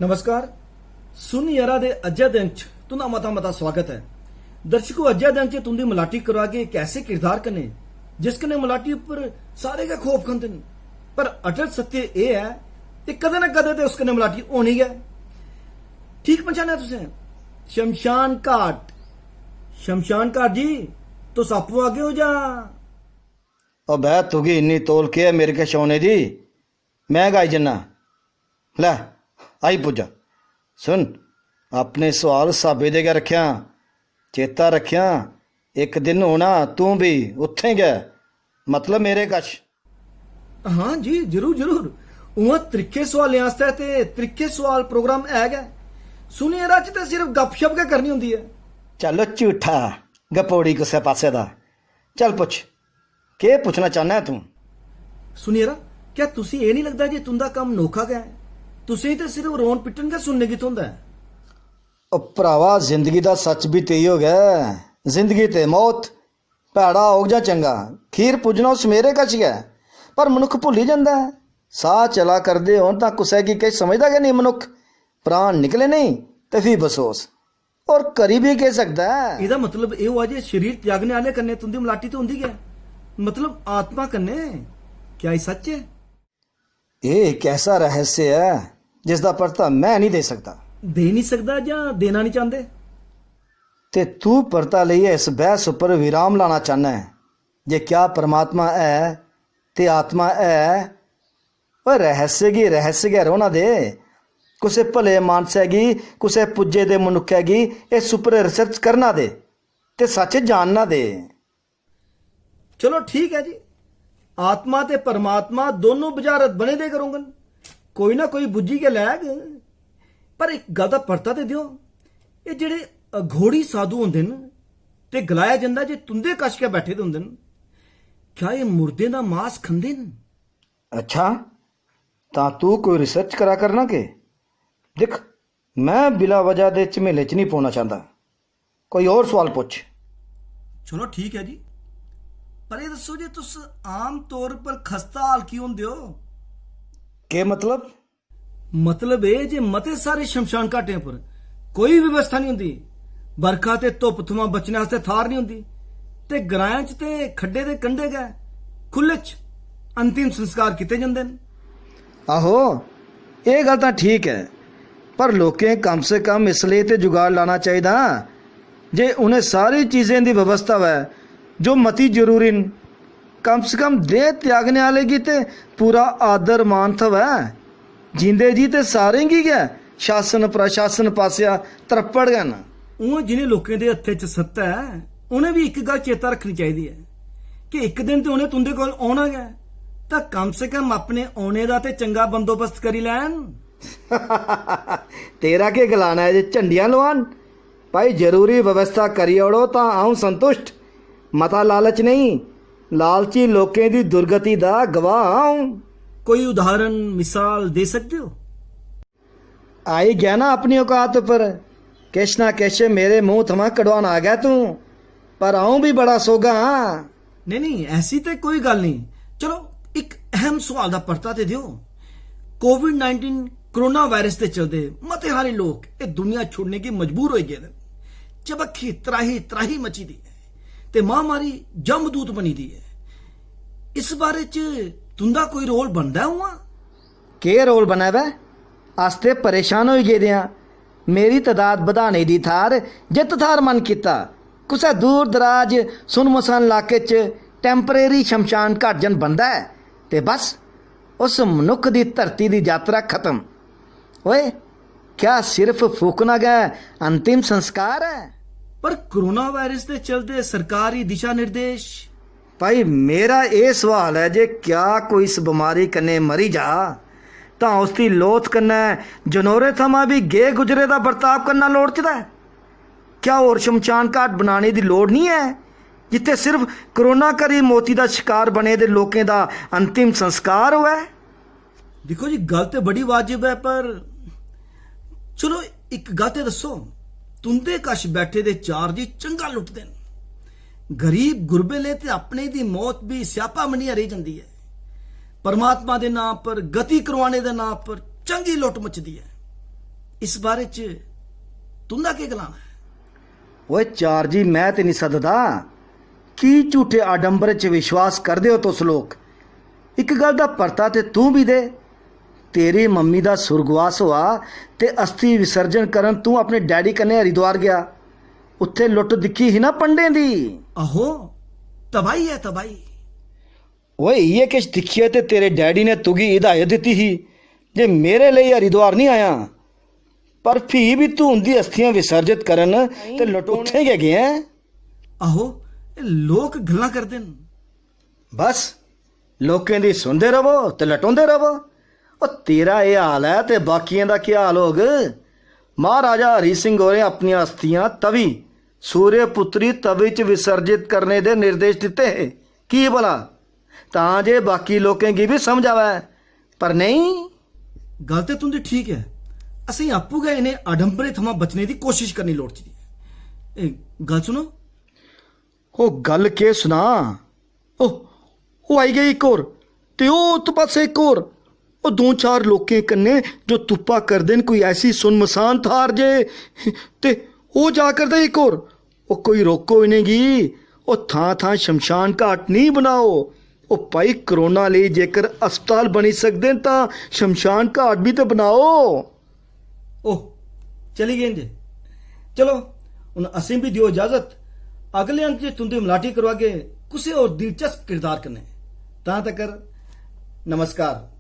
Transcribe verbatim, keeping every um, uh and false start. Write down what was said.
नमस्कार। सुन यरा दे अज्जै दिन च तुं'दा मता मता स्वागत ऐ। दर्शको, अज्जै दिन च तुं'दी मलाटी करागे इक ऐसे किरदार कन्नै, जिस कन्नै मलाटी उप्पर सारे गै खौफ खंदे न, पर अटल सत्य एह् ऐ कि कदें ना कदें ते उस कन्नै मलाटी होनी गै। ठीक पन्छानेआ तुसें, शमशान घाट। शमशान घाट जी, तुस आपूं आगे ओ जां? ओ बे, तुगी इन्नी तौल केह् ऐ मेरे कश औने दी? में गै आई जन्ना। लै, आई पुज्जा। सुन, अपने सोआल स्हाबे दे गै रक्खेआं। चेता रक्खेआं, इक दिन होना तूं बी उत्थें गै, मतलब मेरे कश। हां जी, जरूर, जरूर। उ'आं त्रिक्खे सोआलें आस्तै ते त्रिक्खे सोआल प्रोग्राम है गै। सुनियै राज ते सिर्फ गपशप गै करनी होंदी ऐ। चलो झूठा, गपौड़ी कुसै पासै दा। चल पुच्छ, केह् पुच्छना चाह्न्ना ऐ तूं? सुनियरा, क्या तुसें एह् निं लगदा जे तुं'दा कम्म नोखा गै ऐ? तुसें ते सिर्फ रोन पिट्टन गै सुनने गी थ्होंदा ऐ। ओ भ्रावा, जिंदगी दा सच्च बी ते इ'यो गै ऐ। जिंदगी ते मौत, भैड़ा होग जां चंगा, खीर पुज्जना उस मेरे कश गै ऐ। पर मनुक्ख भुल्ली जंदा ऐ। साह् चला करदे होन तां कुसै गी किश समझदा गै नेईं मनुक्ख। प्राण निकले नेईं ते फ्ही बसोस। और करी बी केह् सकदा ऐ? एह्दा मतलब एह् होआ जे शरीर त्यागने आह्ले कन्नै तुं'दी मलाटी ते होंदी गै, मतलब आत्मा कन्नै। क्या एह् सच्च ऐ? एह् इक ऐसा रहस्य ऐ जिसदा परता में निं देई सकदा। देई निं सकदा जां देना निं चांह्दे? ते तू परता लेइयै इस बैह्स उप्पर विराम लाना चाह्न्ना ऐ जे क्या परमात्मा ऐ ते आत्मा ऐ? ओए, रहस्य गी रहस्य गै रौह्ना दे। कुसै भले मानसै गी, कुसै पुज्जे दे मनुक्खै गी इस उप्पर रिसर्च करना दे ते सच्च जानना दे। चलो ठीक ऐ जी, आत्मा ते परमात्मा दोनों बजारत बने दे गै रौह्ङन, कोई ना कोई बुज्झी गै लैग। पर इक गल्ल दा परता ते देओ, एह् जेह्ड़े अघोड़ी साधु होंदे न ते गलाया जंदा जे तुं'दे कश गै बैठे दे होंदे न, क्या एह् मुर्दें दा मास खंदे न? अच्छा, तां तू कोई रिसर्च करा करना के? दिख, में बिला वजह दे झमेले च निं पौना चांह्दा। कोई होर सोआल पुच्छ। चलो ठीक ऐ जी, पर एह् दस्सो जे तुस आम तौर पर खस्ता हाल की होंदे ओ? केह् मतलब? मतलब एह् जे मते सारे शमशान घाटें पर कोई व्यवस्था निं होंदी, बरखा ते धुप्प थमां बचने आस्तै थाह्र निं होंदी, ते ग्राएं च ते खड्डे दे कंढे गै खु'ल्ले च अंतिम संस्कार कीते जंदे न। आहो, एह् गल्ल तां ठीक ऐ, पर लोकें कम से कम इस लेई ते जुगाड़ लाना चाहिदा जे उ'नें सारी चीजें दी व्यवस्था होऐ जो मती जरूरी न। कम से कम देह त्यागने आह्ले गी ते पूरा आदर मान थ्होऐ। जींदे जी ते सारें गी गै शासन प्रशासन पासेआ त्रप्पड़ गै न। उ'आं जि'नें लोकें दे हत्थै च सत्ता ऐ, उ'नें बी इक गल्ल चेता रक्खनी चाहिदी ऐ कि इक दिन ते उ'नें तुं'दे कोल औना गै, तां कम से कम अपने औने दा ते चंगा बंदोबस्त करी लैन। तेरा केह् गलाना ऐ जे झंडियां लोआन? भाई, जरूरी व्यवस्था करी ओड़ो तां अ'ऊं संतुश्ट। मता लालच नेईं, लालची लोकें दी दुर्गति दा गवाह आं अ'ऊं। कोई उदाहरण, मिसाल देई सकदे ओ? आई गेआ ना अपनी औकात उप्पर, किश ना किश मेरे मूंह थमां कढोआना गै तूं, पर अ'ऊं बी बड़ा सोह्गा आं। नेईं, नेईं, ऐसी ते कोई गल्ल नेईं। चलो, इक अहम सोआल दा परता ते देओ। कोविड नाइनटीन कोरोना वायरस दे चलदे मते हारे लोक एह् दुनिया छोड़ने गी मजबूर होई गेदे न। चबक्खी त्राही, त्राही मची दी ऐ ते महामारी जमदूत बनी दी ऐ। इस बारे च तुं'दा कोई रोल बनदा ऐ उ'आं? केह् रोल बनै दा ऐ? अस ते परेशान होई गेदे आं। मेरी तदाद बधाने दी थाह्र जित्त थाह्र मन कीता, कुसै दूर दराज सुनमसान लाके च टैम्परेरी शमशान घाट जन बनदा ऐ ते बस, उस मनुक्ख दी धरती दी जातरा खत्म। ओए, क्या सिर्फ फूकना गै अंतिम संस्कार ऐ? पर कोरोना वायरस दे चलदे सरकारी दिशा निर्देश। भाई, मेरा एह् सवाल ऐ जे क्या कोई इस बमारी कन्नै मरी जा तां उसदी लोथ कन्नै जनौरें थमां बी गे गुजरे दा बर्ताव करना लोड़चदा ऐ? क्या होर शमशान घाट बनाने दी लोड़ निं ऐ जित्थै सिर्फ कोरोना करी मौती दा शकार बने दे लोकें दा अंतिम संस्कार होऐ? दिक्खो जी, गल्ल ते बड़ी वाजिब ऐ, पर चलो, इक गल्ल ते दस्सो, तुं'दे कश बैठे दे चार जी चंगा लुटदे न। गरीब गुरबे लेई ते अपने दी मौत बी स्यापा मन्नियै रेही जंदी ऐ। परमात्मा दे नां पर, गति करोआने दे नां पर चंगी लुट्ट मचदी ऐ। इस बारे च तुं'दा केह् गलाना ऐ? ओए चार जी, मैं ते निं सददा। की झूठे आडंबर च विश्वास करदे ओ तुस लोक? इक गल्ल दा परता ते तूं बी दे। तेरी मम्मी दा सुर्गवास होआ ते अस्थि विसर्जन करन तूं अपने डैडी कन्नै हरिद्वार गेआ। उत्थै लुट्ट दिक्खी ही ना पंडें दी? आहो, तबाही ऐ, तबाही। ओए, इ'यै किश दिक्खियै ते तेरे डैडी ने तुगी हिदायत दित्ती ही जे मेरे लेई हरिद्वार निं आयां। पर फ्ही बी तूं उं'दी अस्थियां विसर्जित करन ते लटोने गै गेआ ऐं। आहो, एह् लोक गल्लां करदे न। बस, लोकें दी सुनदे रवो ते लटोंदे रवो। ओ, तेरा एह् हाल ऐ ते बाकियें दा केह् हाल होग? महाराजा हरि सिंह होरें अपनियां अस्थियां तवी, सूर्य पुत्री तवी च विसर्जित करने दे निर्देश दित्ते हे। की भला? तां जे बाकी लोकें गी बी समझ आवै। पर नेईं। गल्ल ते तुं'दी ठीक ऐ। असेंगी आपूं गै इ'नें आडंबरें थमां बचने दी कोशश करनी लोड़चदी ऐ। ए, गल्ल सुनो। ओ, गल्ल केह् सुनां? ओ, ओ आई गई इक होर। ते ओ उत्त पासै इक होर। ओ दो चार लोकें कन्नै जो तुप्पा करदे न कोई ऐसी सुनमसान थाह्र जे, ते ओ जा करदा इक होर। ओ कोई रोको इ'नेंगी। ओ थां-थां शमशान घाट नेईं बनाओ। ओ भाई, कोरोना लेई जेकर अस्पताल बनी सकदे न तां शमशान घाट बी ते बनाओ। ओह, चली गे न जे। चलो, हुन असें बी देओ इजाजत। अगले अंक च तुं'दी मलाटी करोआगे कुसै होर दिलचस्प किरदार कन्नै। तां तकर नमस्कार।